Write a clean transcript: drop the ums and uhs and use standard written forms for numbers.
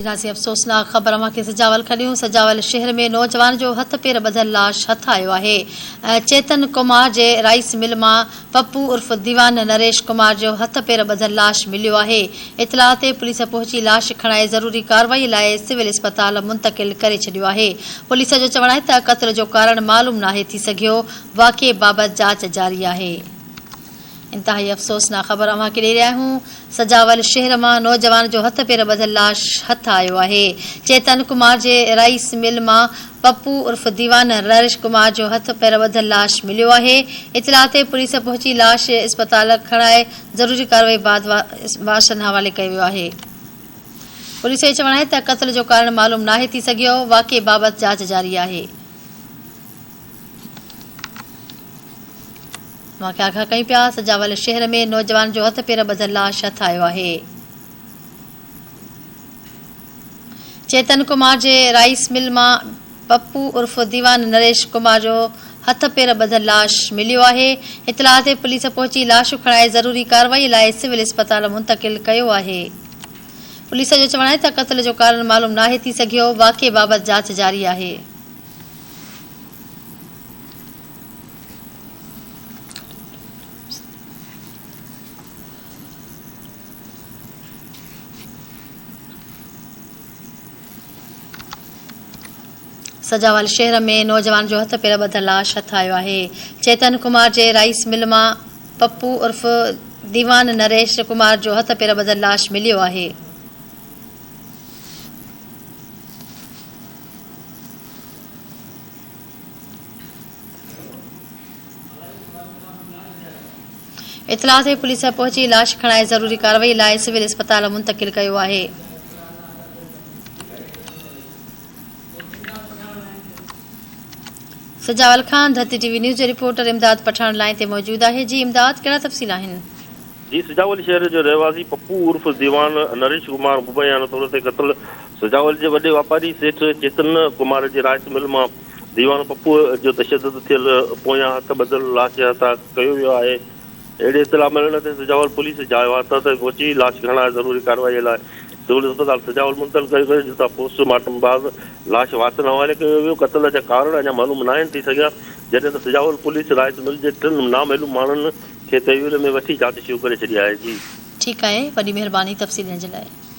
ڏينداسين افسوسناڪ خبر اوهان کي سجاول کان ڏيون سجاول شهر ۾ نوجوان جو هٿ پير ٻڌل لاش هٿ آيو آهي چيتن ڪمار جي رائيس مل مان پپو عرف ديوان نريش ڪمار جو هٿ پير ٻڌل لاش مليو آهي اطلاع تي پوليس پهچي لاش کڻائي ضروري ڪارروائي لاء سول اسپتال منتقل ڪري ڇڏيو آهي پوليس جو چوڻ آهي ته قتل جو ڪارڻ معلوم ناهي ٿي سگهيو واقعي بابت جاچ جاري آهي. انتهائي افسوسناڪ خبر اوهان کي ڏئي رهيا آهيون، سجاول شهر مان نوجوان جو هٿ پير ٻڌل لاش هٿ آيو آهي، چيتن ڪمار جي رائيس مل مان پپو عرف ديوان نريش ڪمار جو هٿ پير ٻڌل لاش مليو آهي، اطلاع تي پوليس پهچي لاش اسپتال کڻائي ضروري ڪارروائي بعد وارثن حوالي ڪيو ويو آهي. پوليس جو چوڻ آهي ته قتل جو ڪارڻ معلوم ناهي ٿي سگهيو، واقعي بابت جاچ جاري آهي. اوهان کي آگاهه ڪيون پيا سجاول شهر ۾ نوجوان جو هٿ پير ٻڌل لاش هٿ آيو آهي. چيتن ڪمار جي رائيس مل مان پپو عرف ديوان نريش ڪمار جو هٿ پير ٻڌل لاش مليو آهي. اطلاع تي پوليس پهچي لاش کڻائي ضروري ڪارروائي لاء سول اسپتال منتقل ڪيو آهي. پوليس جو چوڻ آهي ته قتل جو ڪارڻ معلوم ناهي ٿي سگهيو، واقعي بابت جاچ جاري آهي. سجاول شهر ۾ نوجوان جو هٿ پير ٻڌل لاش هٿ آيو آهي. چيتن ڪمار جي رائيس مل مان پپو عرف ديوان نريش ڪمار جو هٿ پير ٻڌل لاش مليو آهي. اطلاع تي پوليس پهچي لاش کڻائي ضروري ڪارروائي لاء سول اسپتال منتقل ڪيو آهي. سجاول کان ڌرتي ٽي وي نيوز جو رپورٽر امداد پٺاڻ لائين تي موجود آهي جي امداد ڪهڙا تفصيل آهن. جي سجاول شهر جو رهواسي پپو عرف ديوان نريش ڪمار مبينا طور تي قتل سجاول جي وڏي واپاري سيٺ چيتن ڪمار جي رائس مل مان ديوان پپو جو تشدد ٿيل پويان هٿ ٻڌل لاش هٿان ڪيو ويو آهي اهڙي اطلاع ملڻ تي سجاول پوليس جاء واردات تي پهچي لاش کڻائي ضروري ڪارروائي لاء سول اسپتال سجاول منتقل ڪيو ويو جتان پوسٽ مارٽم بعد لاش وارثن حوالي ڪيو ويو قتل جا ڪارڻ اڃا معلوم ناهن ٿي سگهيا جڏهن ته سجاول پوليس رائس مل جي ٽن نامعلوم ماڻهن کي تحويل ۾ وٺي جاچ شروع ڪري ڇڏي آهي جي. ٺيڪ آهي وڏي مهرباني تفصيل ڏيڻ جي لاء.